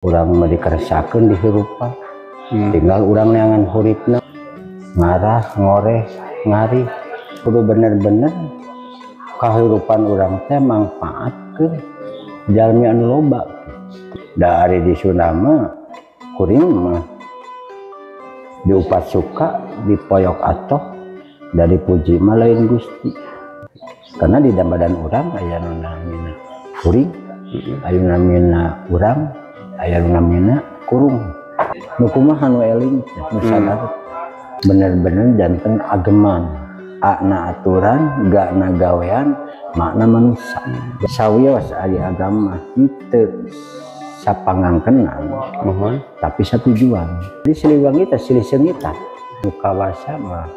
Urang mah dikeresakeun di hirupan. Tinggal urang neangan huripna, ngarah, ngoreh, ngarih, kudu bener-bener kahirupan urang teh manfaat ke jalmi anu loba. Da ari di Sunda mah kuring mah diupat suka, dipoyok atoh, da dipuji mah lain Gusti. Karena di badan urang aya nu namina kuring, aya nu namina urang, aya nu namina kurung. Nu kumaha nu eling teh, nu sadar. Bener-bener janten ageman, akna aturan, gakna gawean, makna manusia. Sawios ari agama henteu sapangangkenan, Mohon. Tapi satujuan. Jadi Siliwangi teh silih seungitan. Nu kawasa mah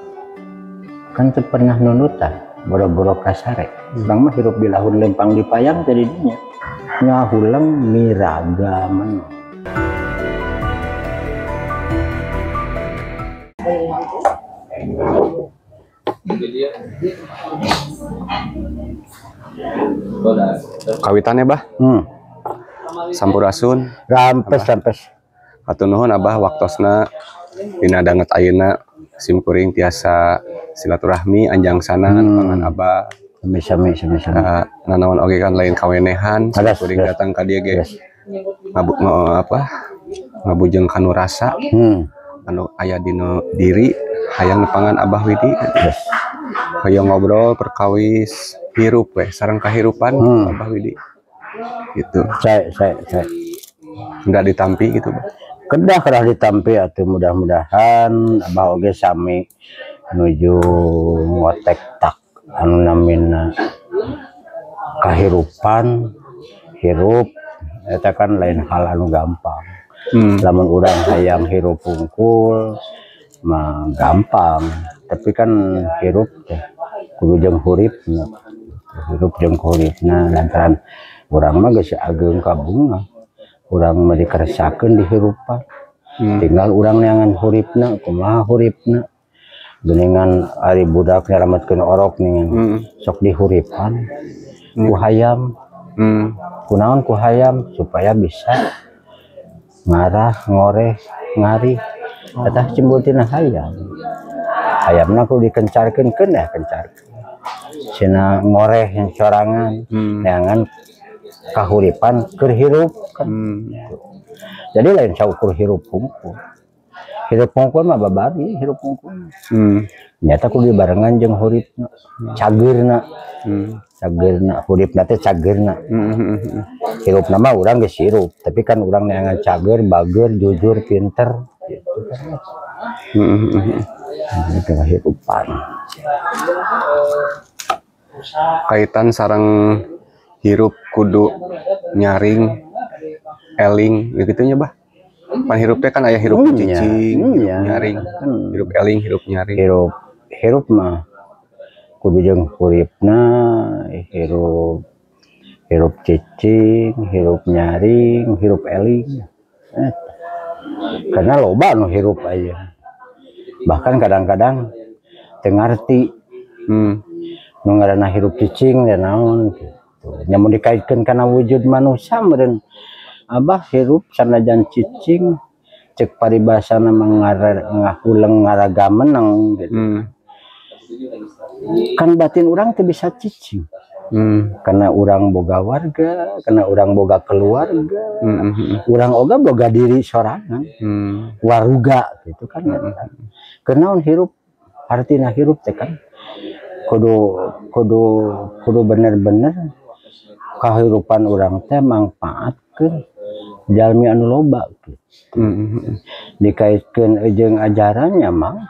kan teu pernah nunutan, boro-boro kasare. Urang mah hirup di lahun lempang di payang teh di dinya. Ngahuleng miraga meno. Kawitannya bah? Sampurasun. Rampes, rampes. Hatur nuhun abah waktosna dina danget ayeuna simkuring tiasa silaturahmi anjangsana nepangan abah. Sami, sami, sami. Nanaon oge kan lain kawenehan Adas, simkuring adas. Datang ka dieu ge. Adas. Ngabu, apa? Ngabujeng kanu rasa. Anu aya dina diri hayang nepangan Abah Widi. Adas. Hoyong ngobrol perkawis hirup we sareng kahirupan Abah Widi. Gitu. Saya. Enggak ditampi gitu, Bah. Kedah kedah ditampi atuh, mudah-mudahan Abah oge sami nuju ngotek tak anu namina kahirupan hirup eta kan lain hal anu gampang. Lamun urang hayang hirup pungkul mah gampang, tapi kan hirup teh kudu jeung huripna. Hirup jeung huripna lantaran urang mah geus ageung kabunga. Urang mah dikeresakeun di hirupan. Tinggal urang neangan huripna, kumaha huripna. Geuningan ari budak nyalametkeun orok ningan. Sok dihuripan ku hayam. Kunaon ku hayam supaya bisa ngarah, ngoreh, ngarih. Eta simbol tina hayam. Hayamna kudu dikencarkeun, keun dah kencarkeun. Sina ngoreh yang sorangan, neangan kahuripan keur hirup kan. Jadi lain saukur hirup pungkul. Hirup pungkul mah babari hirup pungkul. Nyata kudu dibarengan jeung huripna, cageurna. Cageurna, huripna teh cageurna. Hirupna mah urang geus hirup, tapi kan urang neangan cager, bager, jujur, pinter gitu kan. Itu kehidupan. Kaitan sareng hirup kudu nyaring, eling, gitu nya bah. Pan hirup teh kan aya hirup cicing, hirup nyaring, hirup eling, hirup nyaring. Hirup, hirup mah kudu jeung huripna, hirup, hirup cicing, hirup nyaring, hirup eling. Karena loba nu hirup aja. Bahkan kadang-kadang teu ngarti. Nu ngaranna hirup cicing dan naon gitu. Nya mun dikaitkeun kana wujud manusia meureun abah hirup sanajan cicing cek paribasana mah ngahuleng ngaraga meneng gitu. Kan batin urang teu bisa cicing. Karena urang boga warga, karena urang boga keluarga, urang oga boga diri sorangan, waruga gitu kan. Kenaon hirup, artina hirup teh kan kudu bener-bener kahirupan urang teh manfaat ke jalmi anu loba gitu. Dikaitkeun jeung ajarannya mah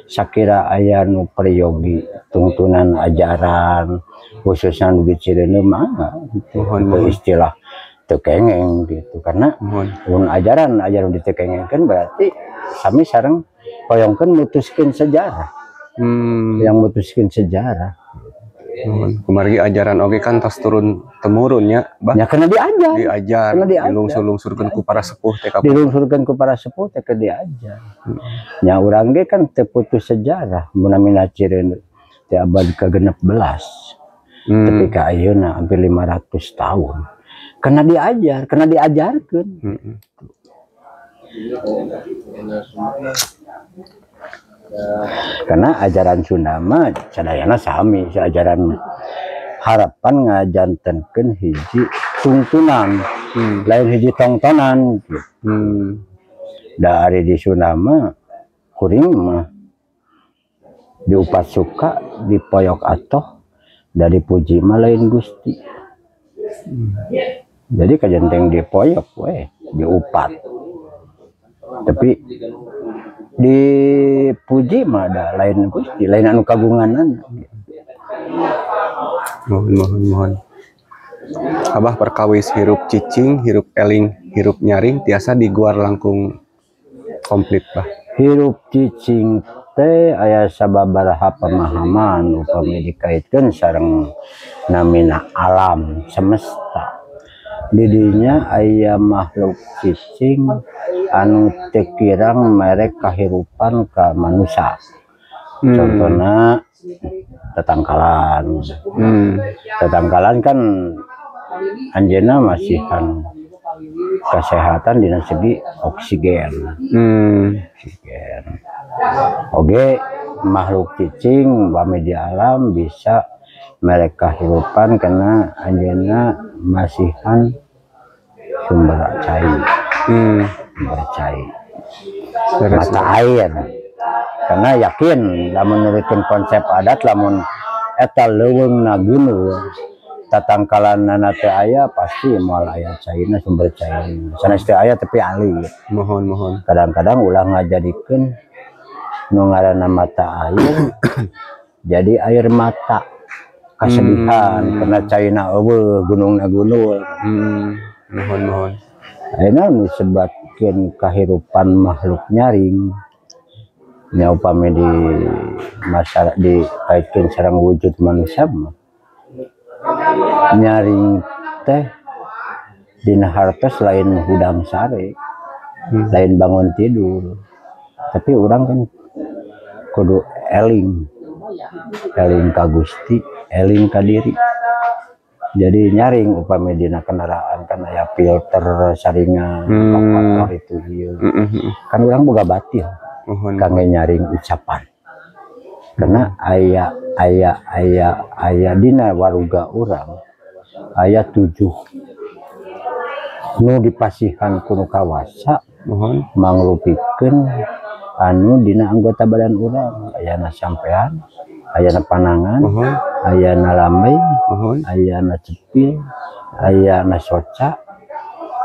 sakira aya nu peryogi tungtunan ajaran khususnya nu di Cireundeu mah gitu. Mohon, Itu mohon. istilah teu kengeng gitu karena Mohon. mun ajaran ajaran ditekengengkeun berarti sami sareng hoyongkeun mutuskeun sejarah. Yang mutuskeun sejarah. Mohon. Kumargi ajaran oge kan tos turun temurun nya, Bah. Ya kena diajar. Diajar, Kena diajar. dilungsur-lungsurkeun ku para sepuh teh kapan. Dilungsurkeun ku para sepuh teh keur diajar. Nya urang ge kan teu putus sejarah mun namina Cireundeu teh abad ke-16. Tapi ka ayeuna hampir 500 tahun. Kena diajar, kena diajarkan. Karena ajaran Sunda mah sadayana sami, ajaran harapan ngajantenkeun hiji tungtunan, lain hiji tongtonan gitu. Dari di Sunda mah kuring mah diupat suka, dipoyok atoh, dari puji mah lain Gusti. Jadi kajenteng dipoyok we, diupat. Tapi dipuji mah ada lain Gusti, lain anu kagunganan. Mohon mohon mohon. Abah perkawis hirup cicing, hirup eling, hirup nyaring tiasa diguar langkung komplit bah. Hirup cicing teh aya sababaraha pemahaman upami dikaitkeun sareng namina alam semesta. Didinya aya makhluk cicing anu teu kirang mere kahirupan ka manusia. Contohna tetangkalan. Tetangkalan kan anjeunna masihan kesehatan dina segi oksigen. Oksigen. Oge makhluk cicing bami di alam bisa mere kahirupan karena anjeunna masihan sumber cai. Sumber cai. Mata air. Karena yakin lamun nurutkeun konsep adat lamun eta leuweungna gunung tatangkalanana teh aya pasti moal aya caina sumber caina. Sanes teh aya tapi ali. Mohon mohon. Kadang-kadang ulah ngajadikeun nu ngaranna mata air jadi air mata kesedihan karena caina eueuh gunungna gunul. Mohon mohon. Ayeuna nu disebatkeun kahirupan makhluk nyaring nya upami di masyarakat dikaitkeun sareng wujud manusia mah nyaring teh dina hartos lain hudang sare, lain bangun tidur, tapi urang kan kudu eling, eling ka Gusti, eling ka diri. Jadi nyaring upami dina kendaraan kan aya filter saringan, kotor itu ieu. Kan urang boga batin. Kangge nyaring ucapan. Karena aya aya aya aya dina waruga urang aya 7 nu dipasihan ku nu kawasa mangrupikeun anu dina anggota badan urang, ayana sampean, ayana panangan, ayana lambey, ayana cepil, ayana soca,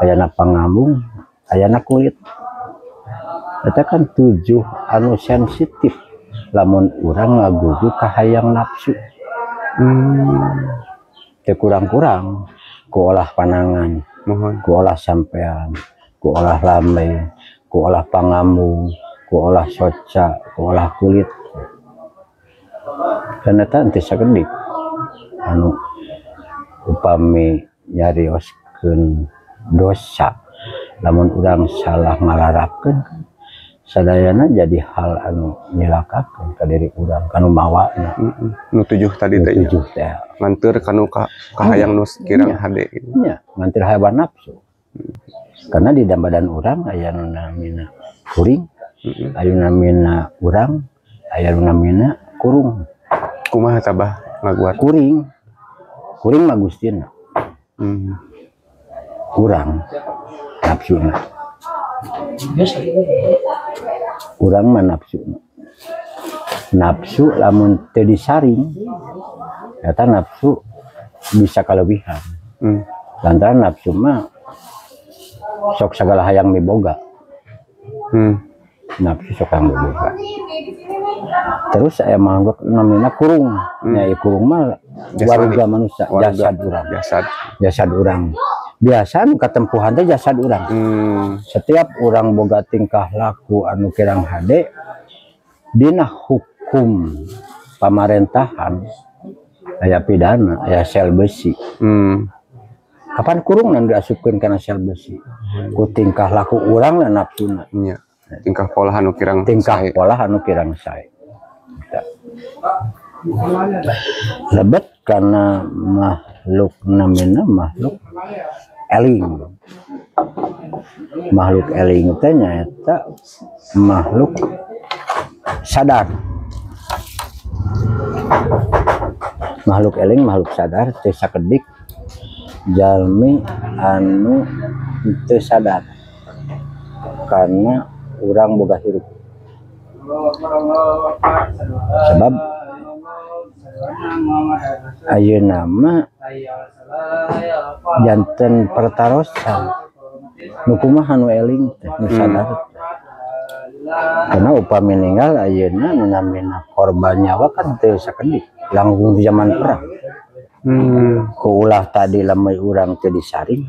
ayana pangambung, ayana kulit. Eta kan 7 anu sensitif lamun urang ngagugu kahayang nafsu. Teu kurang-kurang ku olah panangan, ku olah sampean, ku olah lambey, ku olah pangambung, ku olah soca, ku olah kulit. Karena eta henteu sakedik anu upami nyarioskeun dosa lamun urang salah ngalarapkeun sadayana jadi hal anu nyilakakeun ka diri urang kanu mawana. Nu 7 tadi teh nya. 7 teh. Nganteur kanu kahayang nu kirang hade gitu. Nya, nganteur hawa nafsu. Karena di dalam badan urang aya nu namina kuring, aya nu namina urang, aya nu namina kurung. Kumaha tah bah ngaguar? Kuring. Kuring mah gustina. Urang nafsuna. Urang mah nafsu. Nafsu lamun teu disaring eta nafsu bisa kalebihan. Lantaran nafsu mah sok sagala hayang miboga. Nafsu sok hayang miboga. Terus aya makhluk namina kurung. Nya ieu kurung mah waruga manusia, jasad urang. Jasad urang. Biasa nu katempuhan teh jasad urang. Setiap urang boga tingkah laku anu kirang hade dina hukum pamarentahan aya pidana, aya sel besi. Kapan kurung nu diasupkeun kana sel besi? Ku tingkah laku urang lah nafsuna. Nya. Tingkah pola anu kirang tingkah pola anu kirang sae. Lebet karena makhluk namina makhluk eling. Makhluk eling teh nyaeta makhluk sadar. Makhluk eling, makhluk sadar teu sakedik jalmi anu teu sadar karena urang boga hirup. Sebab ayeuna mah janten pertarosan nu kumaha nu eling teh nu sadar. Karena upami ninggal ayeuna nu namina korban nyawa kan teu sakedik langkung di zaman perang. Ku ulah tadi lamun urang teu disaring.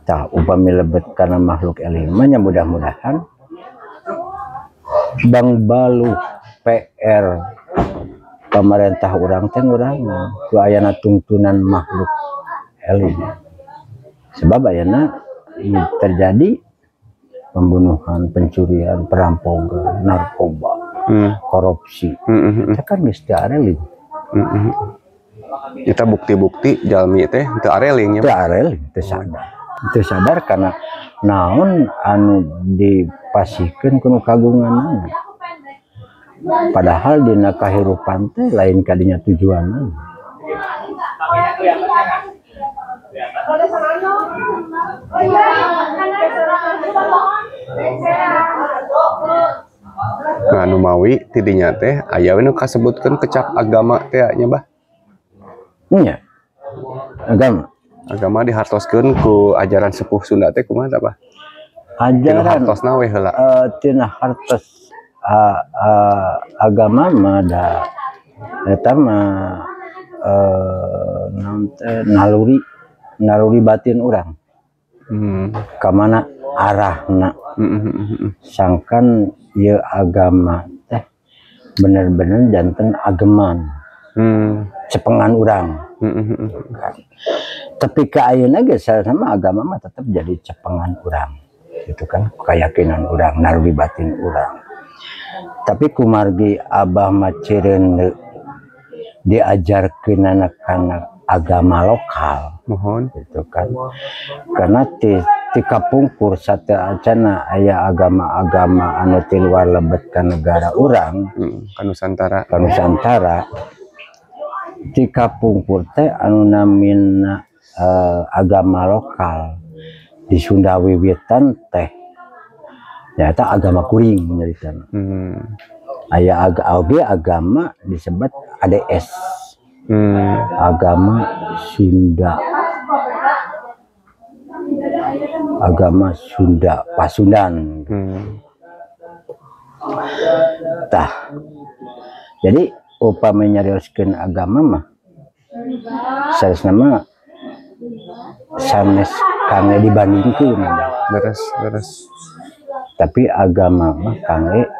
Tah upami lebet kana makhluk eling mah nya mudah-mudahan Bang Baluh PR pemerintah urang teh ngurangan ku ayana tungtunan makhluk eling. Sebab ayana terjadi pembunuhan, pencurian, perampokan, narkoba, korupsi. Itu kan geus teu areling. Kita bukti-bukti jalmi teh teu areling nya. Teu areling, teu sadar. Teu sadar karena naon anu dipasihkeun ku nu kagunganna. Padahal dina kahirupan teh lain kadinya tujuanna. Nah, nu mawi tidinya teh aya we nu kasebutkeun kecap agama teh nya bah. Nya. Agama. Agama dihartoskeun ku ajaran sepuh Sunda teh kumaha tah bah? Ajaran hartosna we heula. Tina hartos agama mah da eta mah naon teh naluri batin urang. Ka mana arahna. Sangkan ieu agama teh bener-bener janten ageman. Cepengan urang. Kan. Tapi ka ayeuna ge sama agama mah tetep jadi cepengan urang. Gitu kan, keyakinan urang, naluri batin urang. Tapi kumargi abah mah cireuneu diajarkeun kana agama lokal. Mohon gitu kan. Karena ti kapungkur sateuacana aya agama-agama anu ti luar lebet ka negara urang, ka Nusantara. Ka Nusantara. Ti kapungkur teh anu namina agama lokal di Sunda Wiwitan teh nyaeta agama kuring nyaritana. Aya oge agama disebut ADS. Agama Sunda. Agama Sunda Pasundan. Tah. Jadi upami nyarioskeun agama mah sanesna mah sanes kangge dibandingkeun. Beres, beres. Tapi agama mah kangge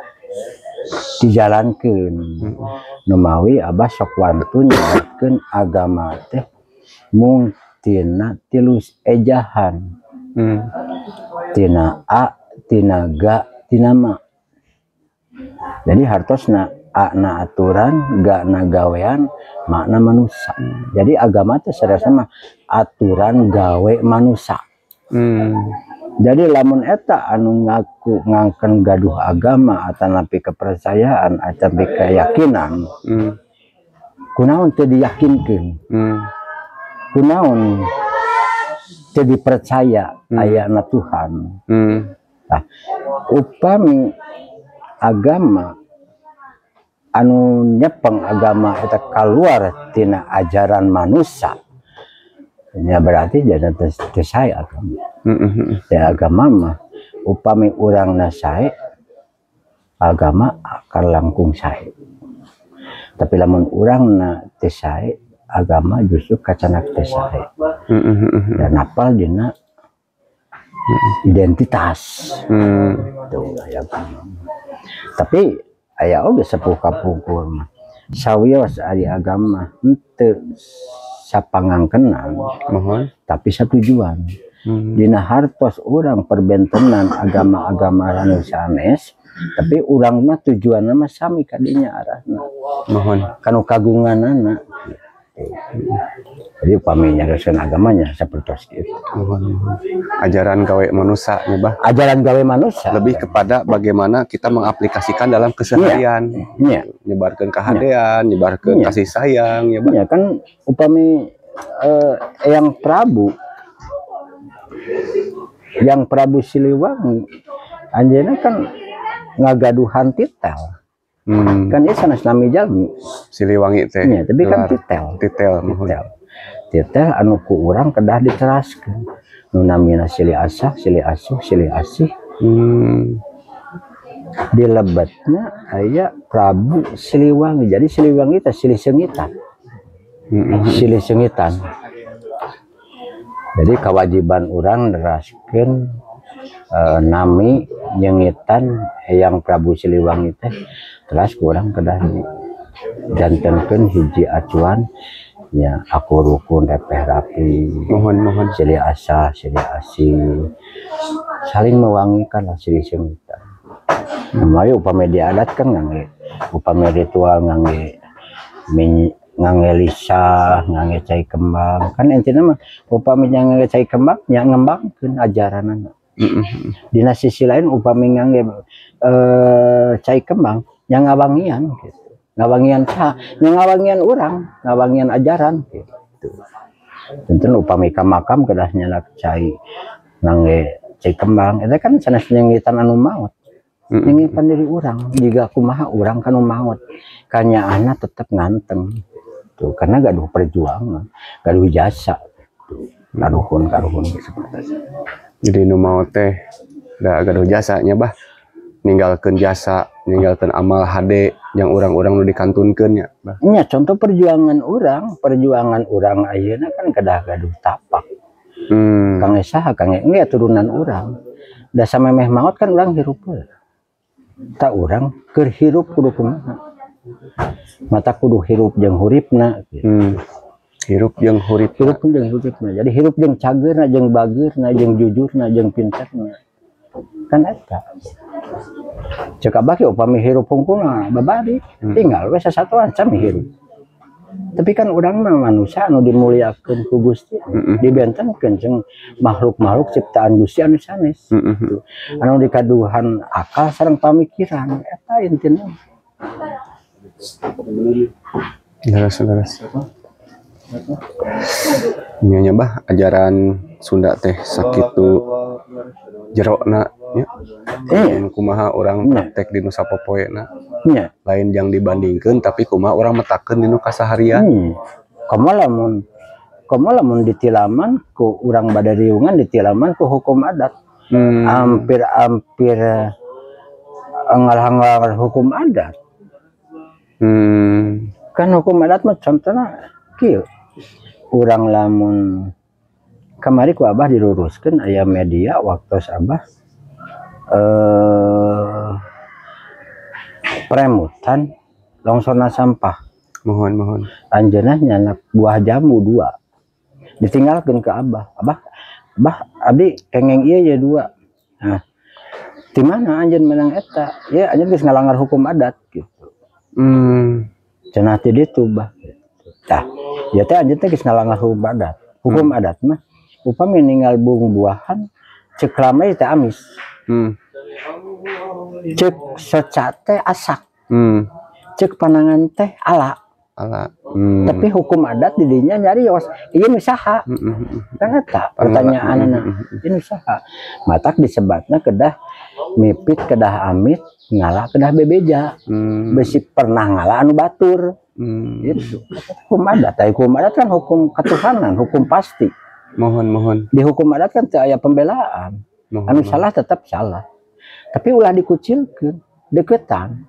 dijalankeun. Numawi abah sok wantun nyebatkeun agama teh mung tina tilu ejahan. Tina a, tina ga, tina ma. Jadi hartosna a na aturan, ga na gawean, ma na manusa. Jadi agama teh sarasana mah aturan gawe manusa. Jadi lamun eta anu ngaku ngangken gaduh agama atanapi kepercayaan atanapi keyakinan, kunaon teu diyakinkeun, kunaon teu dipercaya ayana Tuhan. Nah, upami agama anu nyepeng agama eta kaluar tina ajaran manusia, ya berarti jangan teu sae agama. Ya agama mah upami urangna sae, agama akan langkung sae. Tapi lamun urangna teu sae, agama justru kacanak teu sae. Dan apal dina identitas. Tuh aya agama. Tapi aya oge sepuh kapungkur mah sawios ari agama henteu sapangangkenan, tapi satujuan. Dina hartos urang perbentenan agama-agama anu sanes, tapi urang mah tujuanna mah sami kadinya arahna. Mohon kanu kagunganana. Jadi upami nyarioskeun agamanya sapertos kitu. Ajaran gawe manusia nya, Bah. Ajaran gawe manusia. Lebih kepada bagaimana kita mengaplikasikan dalam keseharian. Iya. Nyebarkeun kahadean, nyebarkeun kasih sayang ya, Bah. Ya kan upami Eyang Prabu, Yang Prabu Siliwangi anjeunna kan ngagaduhan titel. Kan ieu sanes nami jalmi. Siliwangi teh. Iya, tapi kan Gelar. Titel. Titel, muhun. Titel. Titel anu ku urang kedah diteraskeun. Nu namina silih asah, silih asuh, silih asih. Di lebetna aya Prabu Siliwangi. Jadi Siliwangi teh silih seungitan. Silih seungitan. Jadi kewajiban urang neraskeun nami nyengitan Eyang Prabu Siliwangi teh teras ku urang kedah jantenkeun hiji acuan nya, aku rukun repeh rapi. Muhun muhun. Silih asah, silih asih, saling mewangikan lah, silih seungitan. Namanya upami di adat kan ngangge, upami ritual ngangge ngangge lisah, ngangge cai kembang. Kan intinya mah upami ngangge cai kembang nya ngembangkeun ajaranana. Dina sisi lain upami ngangge cai kembang nya ngawangian gitu. Ngawangian saha? Nya ngawangian urang, ngawangian ajaran gitu. Tentu upami ka makam kedah nyalak cai, ngangge cai kembang eta kan sanes nyengitan anu maot. Nyengitan diri urang, jiga kumaha urang kanu maot. Kanyaahna tetep nganteng. Tuh, karena gaduh perjuangan, gaduh jasa. Tuh, karuhun karuhun seperti itu. Jadi nu maot teh da gaduh jasanya, Bah. Ninggalkeun jasa, ninggalkeun amal hade yang urang-urang nu dikantunkeun nya, Bah. Nya contoh perjuangan urang ayeuna kan kedah gaduh tapak. Kangge saha? Kangge engge turunan urang. Da samemeh maot kan urang hirup heula. Tak urang keur hirup kudu kumaha? Mata kudu hirup jeung huripna gitu. Hirup jeung hurip. Hirup jeung huripna. Jadi hirup jeung cageurna, jeung bageurna, jeung jujurna, jeung pinterna. Kan eta. Cek abah ge upami hirup hungkul babari, tinggal we sasatoan sami hirup. Tapi kan urang mah manusia anu dimuliakeun ku Gusti, dibentenkeun jeung makhluk-makhluk ciptaan Gusti anu sanes. Gitu. Anu dikaduhan akal sareng pamikiran, eta intina. Leres leres. Nya nya, Bah, ajaran Sunda teh sakitu jerona nya. Iya. Kumaha urang praktek di nu sapopoena. Lain jang dibandingkeun, tapi kumaha urang metakeun dinu kasaharian. Komo lamun ditilaman ku urang bada riungan, ditilaman ku hukum adat. Hampir-hampir ngalah-ngalah hukum adat. Kan hukum adat mah contohnya kieu. Urang lamun kamari ku abah diluruskeun aya media waktu abah premutan longsorna sampah. Muhun muhun. Anjeunna nyanak buah jambu dua. Ditinggalkeun ke abah. "Abah, Abah, abdi kengeng ieu ya dua." Nah, di mana anjeun menang eta? Ya anjeun geus ngalanggar hukum adat gitu. Cenah ti ditu, Bah. Tah, ya teh anjeun teh geus ngalanggar hukum adat. Hukum adat mah upami ninggal buah-buahan cek lame teh amis. Cek seca teh asak. Cek panangan teh ala. Ala. Tapi hukum adat di dinya nyarios, ieu nu saha? Kan eta pertanyaanna. Ieu nu saha? Matak disebatna kedah mipit kedah amit, ngala kedah bebeja. Besi pernah ngala anu batur. Gitu. Hukum adat, tapi hukum adat kan hukum ketuhanan, hukum pasti. Muhun muhun. Di hukum adat kan teu aya pembelaan. Muhun. Anu salah tetap salah. Tapi ulah dikucilkeun, deketan.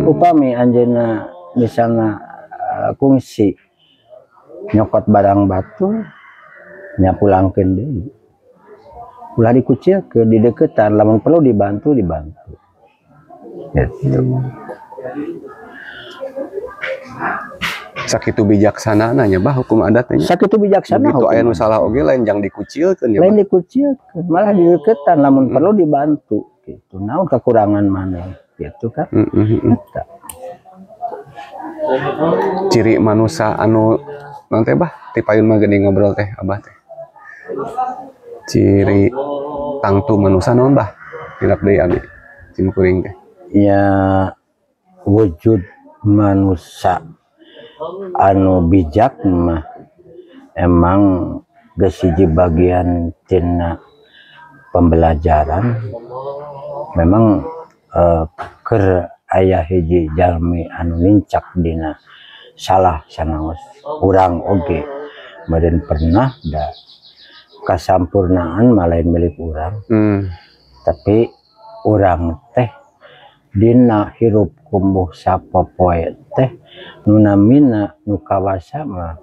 Upami anjeunna misalnya kungsi nyokot barang batur nya pulangkeun deui. Ulah dikucilkeun, dideketan, lamun perlu dibantu, dibantu. Gitu. Sakitu bijaksana nya, Bah, hukum adatnya. Sakitu bijaksana Begitu hukum aya nu adat. Salah oge lain jang dikucilkeun ya, Lain Bah. Dikucilkeun, malah dideketan, lamun perlu dibantu gitu. Naon kekurangan mana gitu kan. Heeh. Eta. Ciri manusia anu Naon teh bah? Ti payun mah geuning ngobrol teh abah teh. Ciri tangtu manusia naon bah? Hilap deui abi. Cim kuring teh. Ya wujud manusia anu bijak mah emang geus hiji bagian tina pembelajaran. Memang keur aya hiji jalmi anu nincak dina salah sanaos urang oge meureun pernah da kasampurnaan mah lain milik urang. Tapi urang teh dina hirup kumbuh sapopoe teh nu namina nu kawasa mah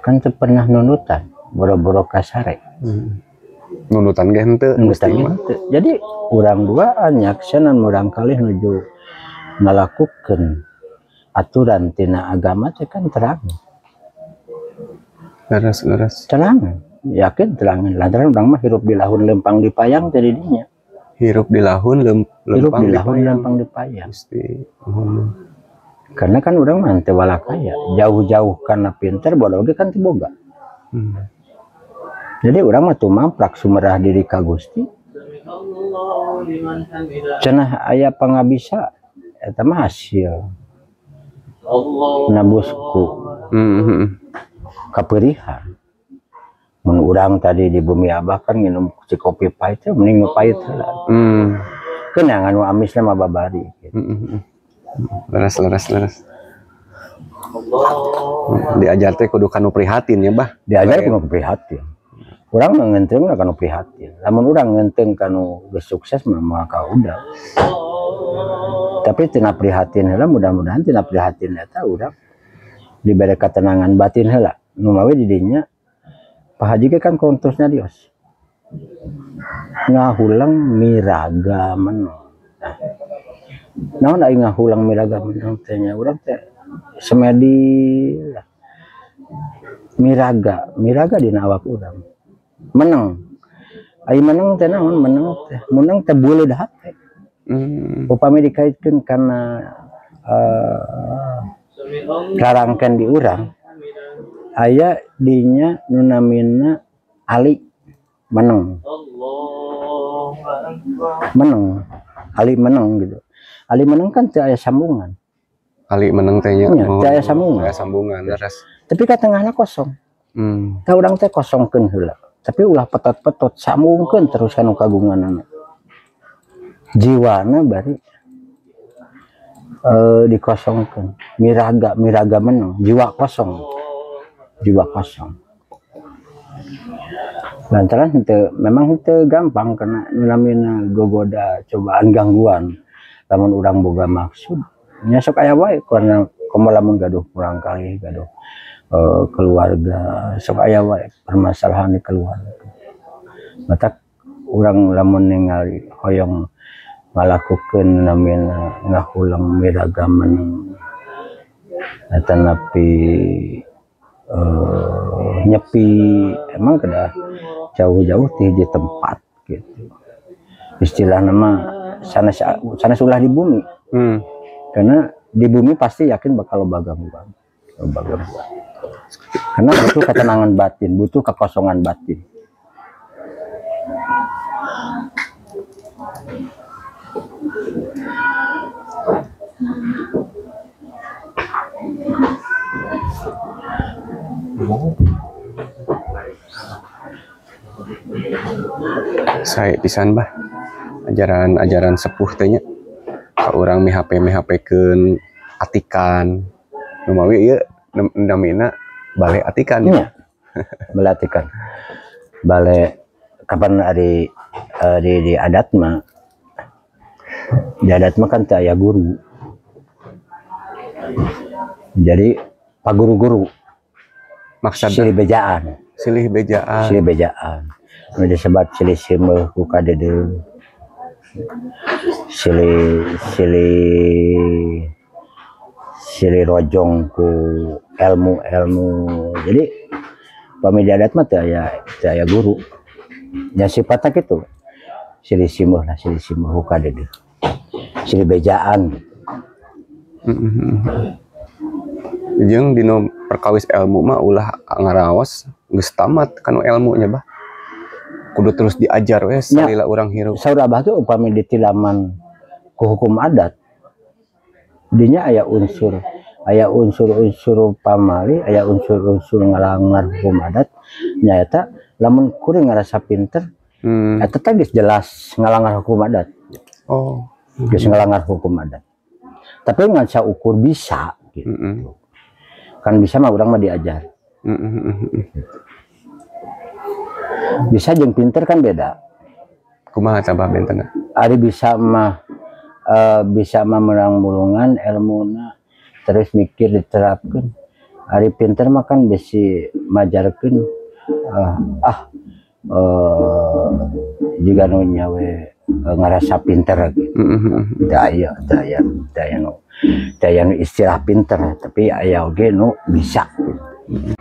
kan teu pernah nundutan boro-boro kasare. Nundutan ge henteu nundutan henteu. Jadi urang duaan nyaksenan urang kalih nuju ngalakukeun aturan tina agama teh kan terang. Leres leres. Terang, yakin terangan. Lantaran urang mah hirup di lahun lempang di payang teh di dinya. Hirup di lahun hirup lempang di lahun lempang di payang. Gusti. Karena kan urang mah teu walakaya, jauh-jauh karena pinter bodoh oge kan teu boga. Jadi urang mah tumamprak sumerah diri ka Gusti. Cenah aya pangabisa eta mah hasil nabusku kapeurihan. Mun urang tadi di bumi abah kan nginum si kopi pahit teh mending nu pahit heula. Keunangan nu amisna mah babari gitu. Leres leres leres. Diajar teh kudu kanu prihatin ya bah. Diajar kudu prihatin. Urang mah ngenteungna kanu prihatin. Lamun urang ngenteung kanu geus sukses mah moal kaudah. Tapi tina prihatin heula mudah-mudahan tina prihatin eta urang dibere ketenangan batin heula. Nu mawi di dinya Pak Haji ge kan kontosnya dios. Ngahulang miraga menong. Nah, naon aing ngahulang miraga menong teh nya urang teh semedi lah. Miraga, miraga dina awak urang. Meneng. Ai meneng teh naon? Meneng teh, meneng teh beuleud hate. Upami dikaitkeun kana rarangken di urang aya dinya nu namina ali meneng. Meneng, ali meneng gitu. Ali meneng kan teu aya sambungan. Ali meneng teh nya. Teu aya sambungan. Teu aya sambungan leres. Tapi ka tengahna kosong. Ka urang teh kosongkeun heula. Tapi ulah petot-petot sambungkeun terus kanu kagunganana. Jiwana bari dikosongkeun. Miraga, miraga meneng, jiwa kosong. Jiwa kosong. Lantaran henteu memang henteu gampang karena namina gogoda cobaan gangguan. Lamun urang boga maksud nya sok aya wae karena komo lamun gaduh kurang kali gaduh keluarga sok aya wae permasalahan di keluarga. Matak urang lamun ningali hoyong ngalakukeun namina ngahulang miraga meneng atanapi nyepi emang kedah jauh-jauh ti hiji tempat gitu. Istilah nama sanes sanes ulah di bumi. Karena di bumi pasti yakin bakal loba gangguan. Loba gangguan. Karena butuh ketenangan batin, butuh kekosongan batin. Sae pisan bah. Ajaran-ajaran sepuh teh nya. Ka urang mihape-mihapekeun atikan. Nu mawi ieu namina bale atikan. Iya. Bale atikan. Bale kapan ari di adat mah di adat mah kan teu aya guru. Jadi paguru-guru maksudna silih bejaan. Silih bejaan. Silih bejaan. Nu disebat silih simeuh ku kadeudeuh. Silih silih silih rojong ku ilmu-ilmu. Jadi pami di adat mah teu aya guru. Nya sifatna kitu. Silih simeuh lah, silih simeuh ku kadeudeuh. Silih bejaan. Jeung dina Perkawis ilmu mah ulah ngaraos geus tamat kanu ilmunya, Bah. Kudu terus diajar we salila urang hirup. Saur Abah tuh upami ditilaman ku hukum adat, dinya aya unsur-unsur pamali, aya unsur-unsur ngalanggar hukum adat. Nyaeta lamun kuring ngerasa pinter, eta teh geus jelas ngalanggar hukum adat. Geus ngalanggar hukum adat, tapi ngan saukur bisa gitu. Kan bisa mah urang mah diajar. Bisa jeung pinter kan beda. Kumaha tah, Bah, bentena? Ari bisa mah bisa mah menang mulungan ilmuna, terus mikir diterapkan. Ari pinter mah kan bisi majarkeun jiga nu nya we ngerasa pinter gitu. Daya daya daya nu daya nu istilah pinter, tapi aya oge nu bisa gitu.